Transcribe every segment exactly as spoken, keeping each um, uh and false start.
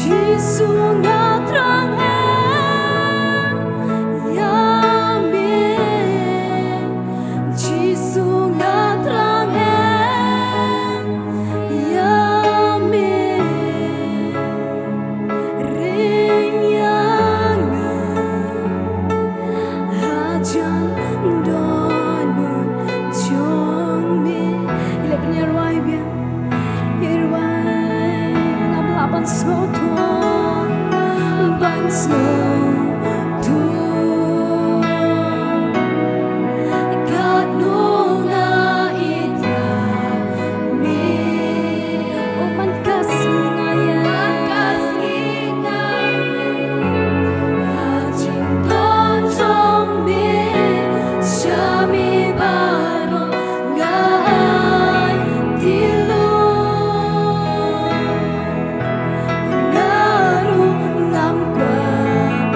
Jisu nga thrang eh ïa me. Jisu nga thrang eh ïa me. Ring ïa nga hajan dohnud jong me. Ila pynïarwai biang. Ïarwai, ngam lah ban sngewthuh, ban sngewthuh. Katno nga ïeit ïa me. Oh, man ka sngi nga ïa. Man ka sngi nga ïa. Ha jingdon jong me, sha me baroh nga aiti lut. Nga ruh ngam kwah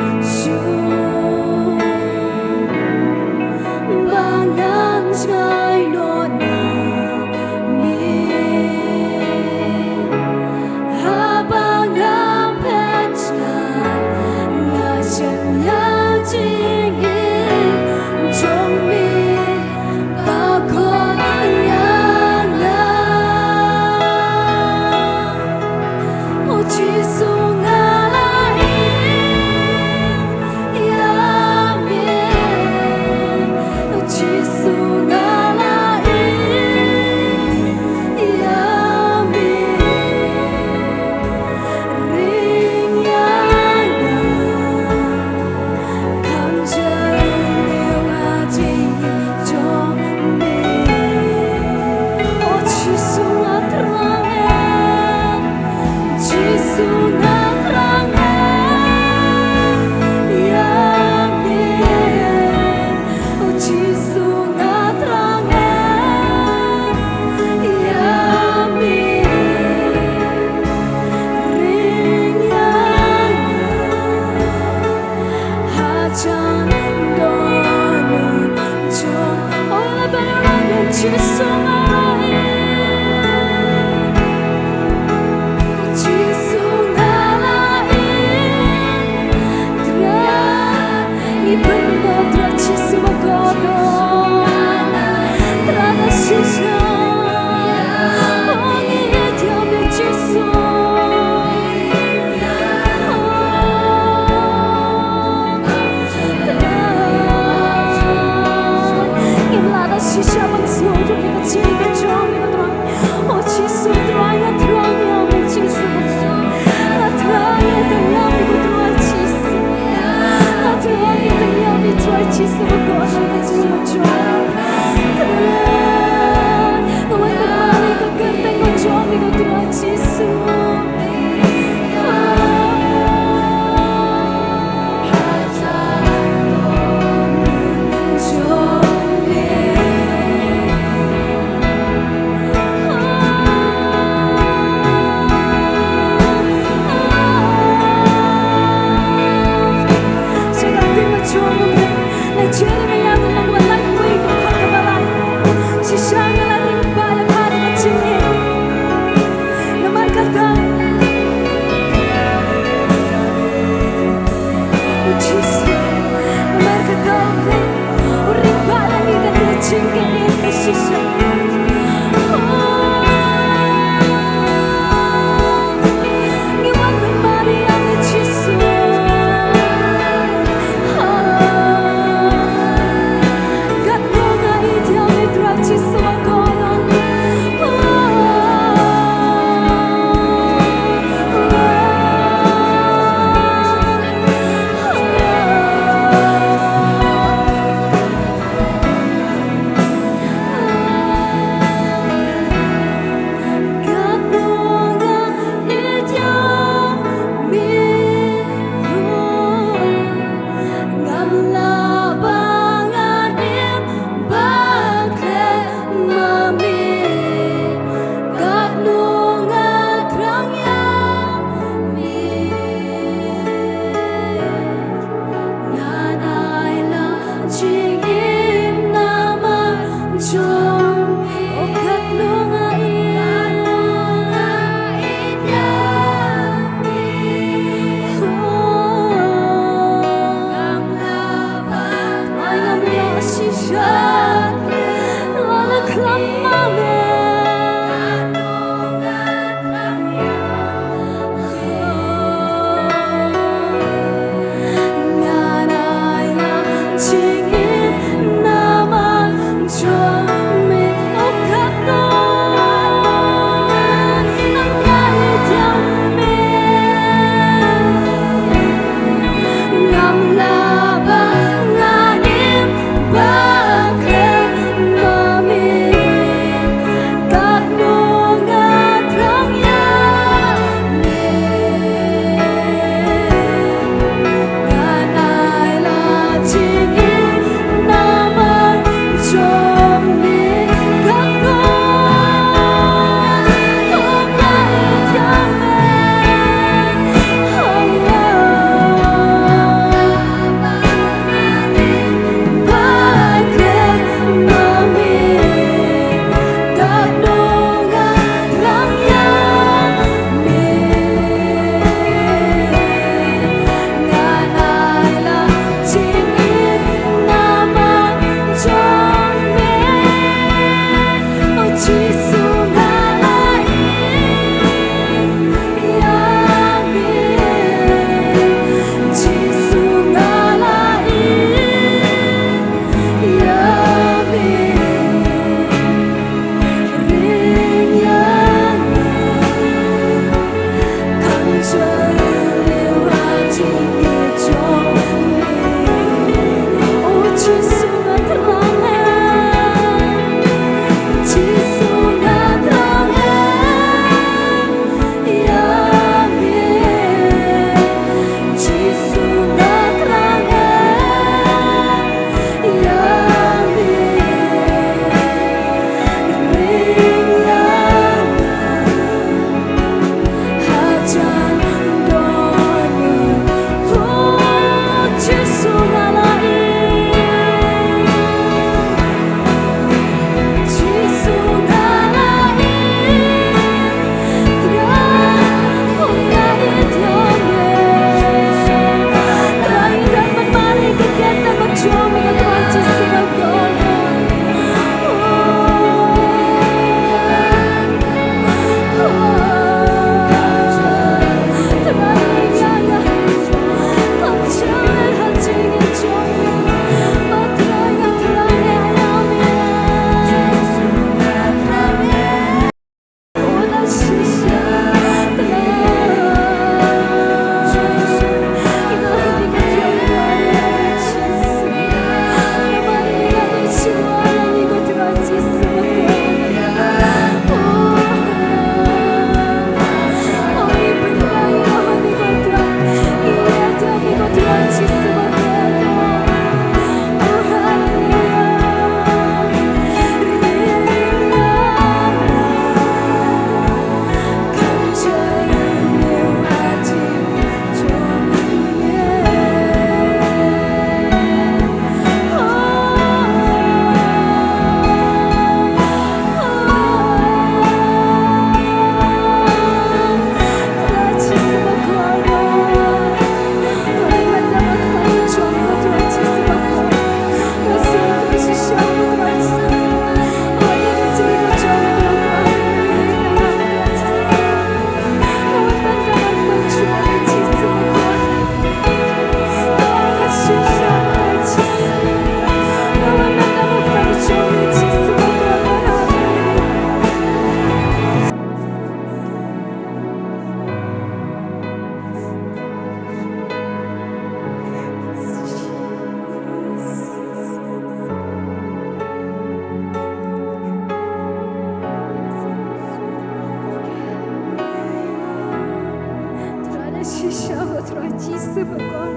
Jisu bakor.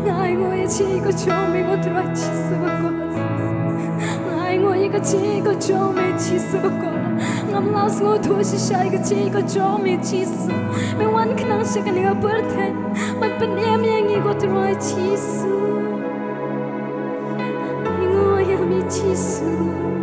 Nga ainguh ïa ka jingïeit ka jong me ko Trai Jisu bakor. Nga ainguh ïa ka jingïeit ka jong me Jisu bakor. Ngam lah sngewthuh shisha ïa ka jingïeit ka jong me Jisu. Me wan khnang sha kane ka pyrthei ban pynim ïa ngi ko Trai Jisu. Ainguh ïa me Jisu.